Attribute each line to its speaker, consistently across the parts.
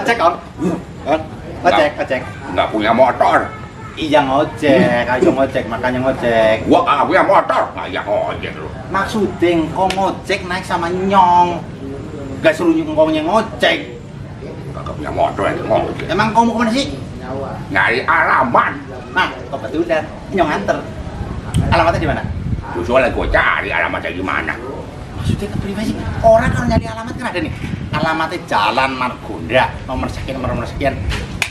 Speaker 1: Ojek, Kong. Ojek.
Speaker 2: Nggak punya motor.
Speaker 1: Iya ngojek, ayo ngojek, makanya ngojek.
Speaker 2: Gua nggak punya motor, nggak ngojek lu.
Speaker 1: Maksudnya kok ngojek naik sama Nyong. Gak suruh ngomongnya ngojek.
Speaker 2: Nggak punya motor aja ngojek.
Speaker 1: Emang kamu mau kemana sih?
Speaker 2: Nyari alamat.
Speaker 1: Nah, kebetulan Nyong anter. Alamatnya di mana?
Speaker 2: Soalnya gua cari alamatnya gimana.
Speaker 1: Maksudnya ke privasi? Orang kalau nyari alamat kan ada nih. Alamatnya Jalan Margonda, nomor sekian.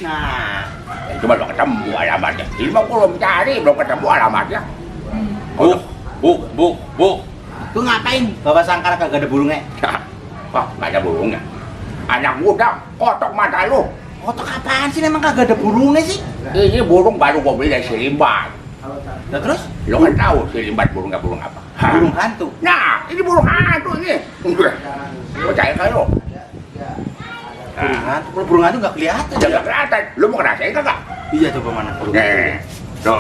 Speaker 1: Nah,
Speaker 2: Cuma belum ketemu alamatnya. Ini mau belum cari, belum ketemu alamatnya.
Speaker 1: Bu. Lu ngapain? Bawa sangkar kagak ada burungnya.
Speaker 2: Wah, nggak ada burungnya. Anak muda, kotok mata lu.
Speaker 1: Kotok apaan sih? Emang kagak ada burungnya sih?
Speaker 2: Ini burung baru gua beli dari Selimbat.
Speaker 1: Nah terus?
Speaker 2: Lu kan tahu Selimbat burung apa?
Speaker 1: Burung hantu.
Speaker 2: Nah, ini burung hantu ini. Percaya kan lu?
Speaker 1: Burung hantu nggak kelihatan.
Speaker 2: Jangan kelihatan. Lu mau ngerasain kagak?
Speaker 1: Iya, coba mana burung?
Speaker 2: Nih, tuh,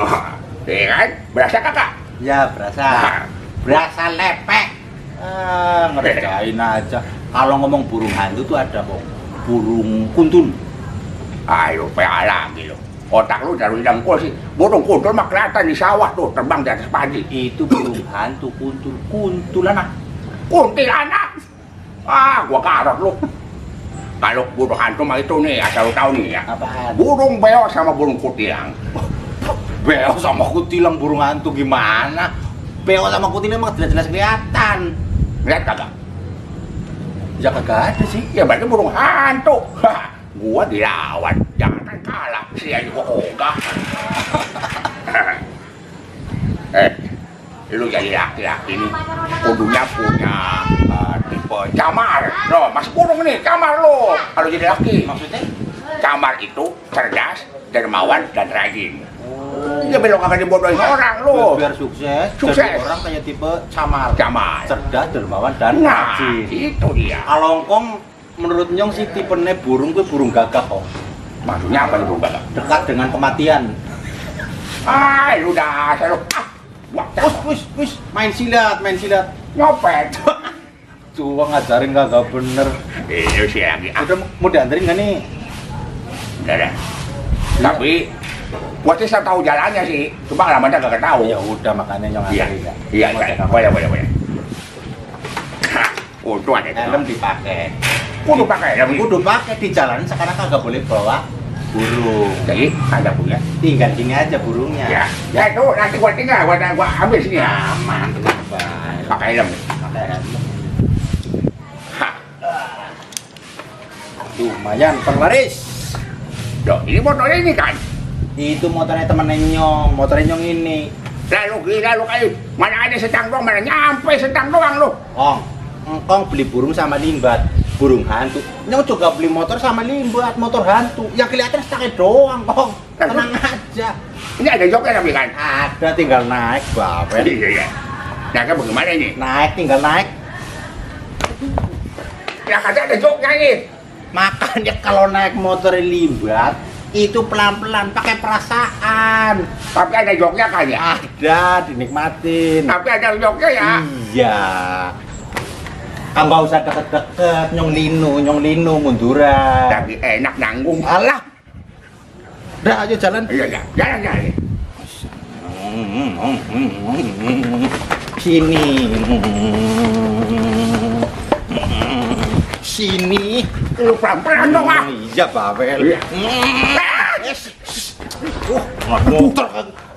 Speaker 2: iya kan? Berasa kagak?
Speaker 1: Ya berasa. Berasa lepek. Ngerjain aja. Kalau ngomong burung hantu tuh ada kok. Burung kuntul.
Speaker 2: Ayo, PA lagi lo. Otak lu dari dengkul sih. Burung kuntul mah kelihatan di sawah tuh, terbang di atas padi.
Speaker 1: Itu burung hantu kuntul. Kuntilanak.
Speaker 2: Kuntilanak. Gua karot lu. Kalau burung hantu mah itu nih, asal lu tahu nih ya.
Speaker 1: Apaan?
Speaker 2: Burung beo sama burung kutilang.
Speaker 1: Beo sama kutilang burung hantu gimana? Beo sama kutilang emang jelas-jelas kelihatan.
Speaker 2: Lihat kagak?
Speaker 1: Ya kagak ada sih.
Speaker 2: Ya berarti burung hantu. Gua dilawan, jangan kalah. Sia juga ogah. Lu jadi laki-laki nih, kudunya punya tipe camar. Loh, mas burung nih, camar lo. Kalau jadi laki,
Speaker 1: Maksudnya?
Speaker 2: camar itu cerdas, dermawan, dan rajin. Dia belum akan dibodohin orang lo.
Speaker 1: Biar sukses.
Speaker 2: Sukses.
Speaker 1: Jadi orang kayak tipe camar.
Speaker 2: Camar.
Speaker 1: Cerdas, dermawan, dan
Speaker 2: Nah,
Speaker 1: rajin.
Speaker 2: itu dia.
Speaker 1: Kalau Kong, menurut Nyong sih tipenya burung gue burung gagah kok.
Speaker 2: Maksudnya apa nih burung gagak?
Speaker 1: Dekat dengan kematian.
Speaker 2: Lu dasar lu. Wah,
Speaker 1: Wis, main silat.
Speaker 2: nyopet.
Speaker 1: Coba ngajarin kagak bener.
Speaker 2: Ini sih lagi.
Speaker 1: Udah mau dianterin nggak nih?
Speaker 2: Udah deh. Tapi gua sih tahu jalannya sih. Cuma alamatnya kagak tahu.
Speaker 1: Ya udah makanya Nyong
Speaker 2: Iya.
Speaker 1: anterin ya.
Speaker 2: Iya. Boleh. Untung ada
Speaker 1: Helm dipakai.
Speaker 2: Kudu pakai helm.
Speaker 1: Kudu pakai di jalan sekarang kagak boleh bawa burung.
Speaker 2: Jadi ada punya.
Speaker 1: Tinggal gini aja burungnya.
Speaker 2: Ya itu nanti gua tinggal, gua ambil sini ya.
Speaker 1: Aman, kenapa?
Speaker 2: Pakai helm.
Speaker 1: Pakai helm.
Speaker 2: Hah.
Speaker 1: Lumayan penglaris.
Speaker 2: Loh, ini motornya ini kan.
Speaker 1: Itu motornya temennya Nyong, motornya Nyong ini.
Speaker 2: Lalu gila lu kayu. Mana ada sedang doang, mana nyampe sedang doang lu.
Speaker 1: Kong, Engkong beli burung sama limbat, burung hantu. Nyong juga beli motor sama limbat, motor hantu. Yang kelihatan setake doang, Kong. Tenang aja.
Speaker 2: Ini ada joknya tapi kan.
Speaker 1: Ada tinggal naik, Bapak.
Speaker 2: Iya. Nah, kan bagaimana ini?
Speaker 1: Naik, tinggal naik.
Speaker 2: Ya kata ada joknya nih.
Speaker 1: Makanya kalau naik motor limbat itu pelan-pelan pakai perasaan.
Speaker 2: Tapi ada joknya kan ya?
Speaker 1: Ada, dinikmatin.
Speaker 2: Tapi ada joknya ya?
Speaker 1: Iya. Nggak usah deket-deket, Nyong linu munduran.
Speaker 2: Tapi enak nanggung.
Speaker 1: Alah. Udah ayo jalan.
Speaker 2: Iya. Jalan.
Speaker 1: Sini.
Speaker 2: Lu pelan-pelan dong ah.
Speaker 1: Iya, Babel.
Speaker 2: Iya.
Speaker 1: Muter.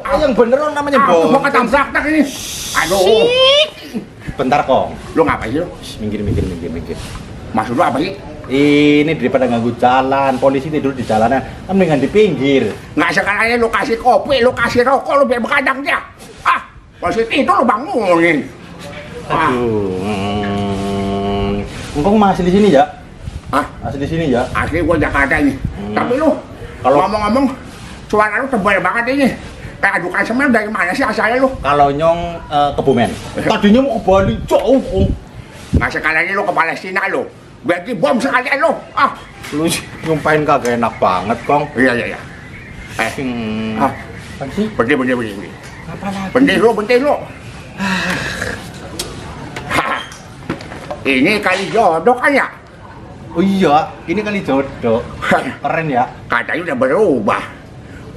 Speaker 1: Yang bener lo namanya
Speaker 2: Aku mau
Speaker 1: bom.
Speaker 2: ketabrak tak ini. Aduh.
Speaker 1: Bentar, Kong.
Speaker 2: Lu ngapain sih lu?
Speaker 1: Minggir.
Speaker 2: Maksud lu apa sih?
Speaker 1: Ini daripada ganggu jalan, polisi tidur di jalanan, kan mendingan di pinggir.
Speaker 2: Nggak sekalian lu kasih kopi, lu kasih rokok, lu biar bekadang dia. Polisi itu lu bangunin.
Speaker 1: Aduh. Engkau masih di sini ya? Masih di sini ya?
Speaker 2: Asli gua Jakarta ini. Tapi lu
Speaker 1: Kalau-
Speaker 2: ngomong-ngomong, suara lu tebal banget ini. Kayak adukan semen dari mana sih asalnya lu?
Speaker 1: Kalau Nyong Kebumen. Tadinya mau ke Bali jauh, Kong.
Speaker 2: Nggak sekalian lu ke Palestina lu. Berarti bom sekalian lu.
Speaker 1: Lu nyumpahin kagak enak banget, Kong.
Speaker 2: Iya.
Speaker 1: Apa sih?
Speaker 2: Berhenti.
Speaker 1: Apa lagi?
Speaker 2: Berhenti lu. Ini kali jodoh kan ya?
Speaker 1: Oh iya, ini kali jodoh. Keren ya.
Speaker 2: Katanya udah berubah.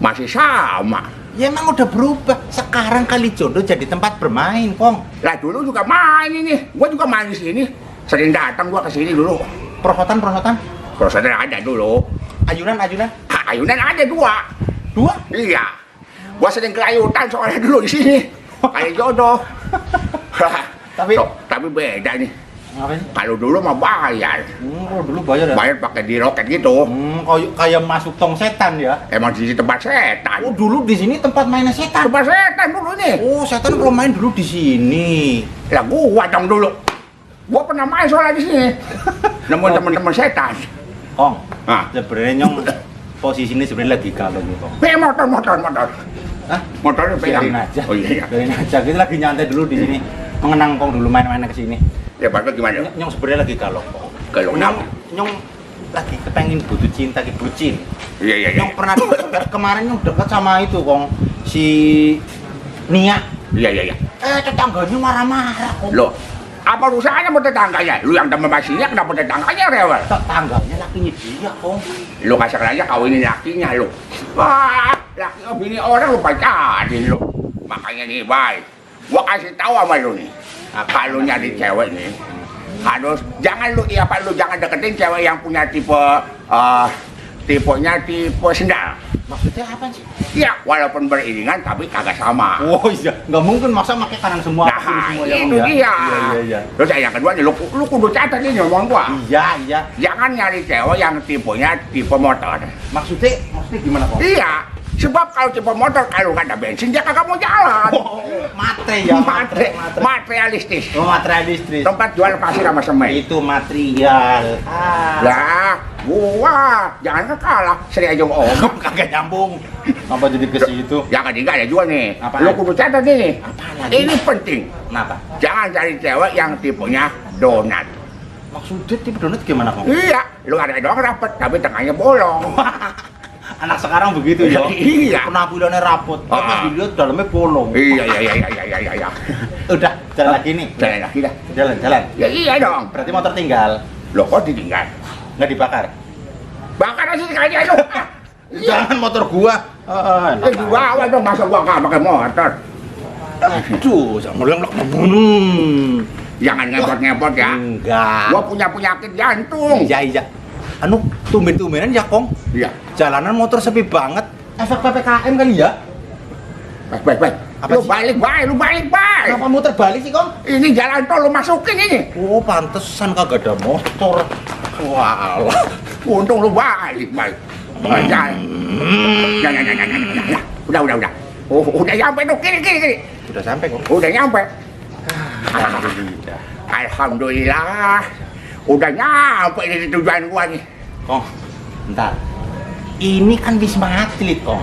Speaker 2: Masih sama.
Speaker 1: Ya emang udah berubah. Sekarang kali jodoh jadi tempat bermain, Kong.
Speaker 2: Lah dulu juga main ini. Gua juga main di sini. Sering datang gua ke sini dulu.
Speaker 1: Prosotan.
Speaker 2: Prosotan ada dulu.
Speaker 1: Ayunan.
Speaker 2: Ayunan ada 2.
Speaker 1: 2?
Speaker 2: Iya. Gua sering kelayutan soalnya dulu di sini. Kali jodoh. Tapi beda nih.
Speaker 1: Ngapain?
Speaker 2: Kalau dulu mah bayar.
Speaker 1: Kalau dulu bayar ya?
Speaker 2: Bayar pakai di roket gitu.
Speaker 1: Kayak masuk tong setan ya?
Speaker 2: Emang di sini tempat setan.
Speaker 1: Oh, dulu di sini tempat mainnya setan.
Speaker 2: Tempat setan dulu nih.
Speaker 1: Oh, setan kalau main dulu di sini.
Speaker 2: Lah gua dong dulu. Gua pernah main soalnya di sini. Nemuin teman-teman setan.
Speaker 1: Kong,
Speaker 2: Ah.
Speaker 1: sebenarnya nyong posisi ini sebenarnya lagi galau nih, Kong.
Speaker 2: Motor.
Speaker 1: Hah?
Speaker 2: Motornya pegang.
Speaker 1: Biarin aja.
Speaker 2: Oh iya.
Speaker 1: Biarin aja. Kita lagi nyantai dulu di sini. Mengenang Kong dulu main-main ke sini.
Speaker 2: Ya bagus gimana?
Speaker 1: Nyong sebenarnya lagi galau, Kong.
Speaker 2: Kalau
Speaker 1: Nyong lagi kepengen butuh cinta ki bucin.
Speaker 2: Iya.
Speaker 1: Nyong pernah kemarin nyong dekat sama itu, Kong. Si Nia.
Speaker 2: Iya.
Speaker 1: Tetangganya marah-marah, Kong.
Speaker 2: Loh, apa urusannya sama tetangganya? Lu yang teman masihnya kenapa tetangganya rewel?
Speaker 1: Tetangganya lakinya dia, Kong.
Speaker 2: Lu kasar aja kawinin lakinya lu. Wah, laki bini orang lu pacarin lu. Makanya nih, baik. Gua kasih tahu sama lu nih. Kalau nyari cewek nih, harus jangan deketin cewek yang punya tipenya tipe sendal.
Speaker 1: Maksudnya apa sih?
Speaker 2: Ya, walaupun beriringan tapi kagak sama.
Speaker 1: Oh iya, nggak mungkin masa pakai kanan semua,
Speaker 2: Nah,
Speaker 1: kiri semua ya,
Speaker 2: itu
Speaker 1: Kong, ya?
Speaker 2: dia.
Speaker 1: Iya.
Speaker 2: Terus yang kedua nih, lu kudu catat nih ngomong gua.
Speaker 1: Iya.
Speaker 2: Jangan nyari cewek yang tipenya tipe motor.
Speaker 1: Maksudnya gimana, Kong?
Speaker 2: Iya, sebab kalau tipe motor kalau nggak ada bensin dia kagak mau jalan.
Speaker 1: Matre ya,
Speaker 2: Materialistis.
Speaker 1: Oh, materialistis.
Speaker 2: Tempat jual pasir sama semen.
Speaker 1: Itu material.
Speaker 2: Lah, gua jangan kalah, sering aja ngomong.
Speaker 1: Kagak nyambung. Apa jadi ke situ?
Speaker 2: Yang ketiga ada juga nih.
Speaker 1: Apaan?
Speaker 2: Lu kudu catat nih.
Speaker 1: Apaan lagi?
Speaker 2: Ini penting.
Speaker 1: Kenapa?
Speaker 2: Jangan cari cewek yang tipenya donat.
Speaker 1: Maksudnya tipe donat gimana, Kong?
Speaker 2: Iya, lu ada doang rapet tapi tengahnya bolong.
Speaker 1: Anak sekarang begitu ya?
Speaker 2: Iya.
Speaker 1: Penampilannya rapot,
Speaker 2: Ah.
Speaker 1: pas dilihat dalamnya bolong.
Speaker 2: Iya.
Speaker 1: Udah, jalan lagi nih.
Speaker 2: Jalan lagi dah.
Speaker 1: Jalan.
Speaker 2: Ya iya dong.
Speaker 1: Berarti motor tinggal,
Speaker 2: Loh kok ditinggal?
Speaker 1: nggak dibakar.
Speaker 2: Bakar aja sekali aja lu.
Speaker 1: Jangan motor gua.
Speaker 2: Eh dibawa dong, masa gua nggak pakai motor?
Speaker 1: Aduh, jangan ulang.
Speaker 2: Jangan ngepot-ngepot ya.
Speaker 1: Enggak.
Speaker 2: Gua punya penyakit jantung.
Speaker 1: Iya. Anu, tumben-tumbenan ya, Kong.
Speaker 2: Iya.
Speaker 1: Jalanan motor sepi banget. Efek PPKM kali ya?
Speaker 2: Baik.
Speaker 1: Apa
Speaker 2: Lu
Speaker 1: sih?
Speaker 2: balik baik.
Speaker 1: Kenapa muter balik sih, Kong?
Speaker 2: Ini jalan tol lu masukin ini.
Speaker 1: Oh, pantesan kagak ada motor. Walah.
Speaker 2: Untung lu balik. Jalan. Ya. Udah. Oh, udah nyampe tuh, kiri.
Speaker 1: Udah sampai, Kong.
Speaker 2: Udah nyampe.
Speaker 1: Alhamdulillah.
Speaker 2: Alhamdulillah. Udah nyampe di tujuan gua nih.
Speaker 1: Kong, bentar. Ini kan Wisma Atlet, Kong.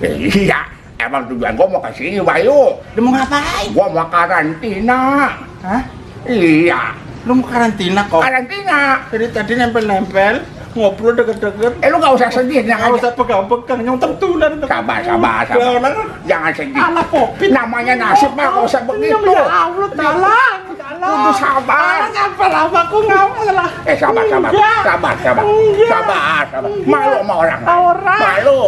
Speaker 2: Iya, emang tujuan gua mau ke sini, Bayu.
Speaker 1: Lu mau ngapain?
Speaker 2: Gua mau karantina.
Speaker 1: Hah?
Speaker 2: Iya,
Speaker 1: Lu mau karantina, Kong?
Speaker 2: karantina.
Speaker 1: Dari tadi nempel-nempel, ngobrol deket-deket.
Speaker 2: Lu gak usah sedih,
Speaker 1: Nggak usah pegang-pegang, yang tertular.
Speaker 2: Sabar. Jangan sedih.
Speaker 1: Alah, Popit.
Speaker 2: Namanya nasib mah gak usah begitu.
Speaker 1: Ya Allah, talang.
Speaker 2: Kudu sabar.
Speaker 1: Apa lama aku ngawal lah.
Speaker 2: Sabar.
Speaker 1: Enggak.
Speaker 2: Malu sama orang.
Speaker 1: Orang.
Speaker 2: Malu.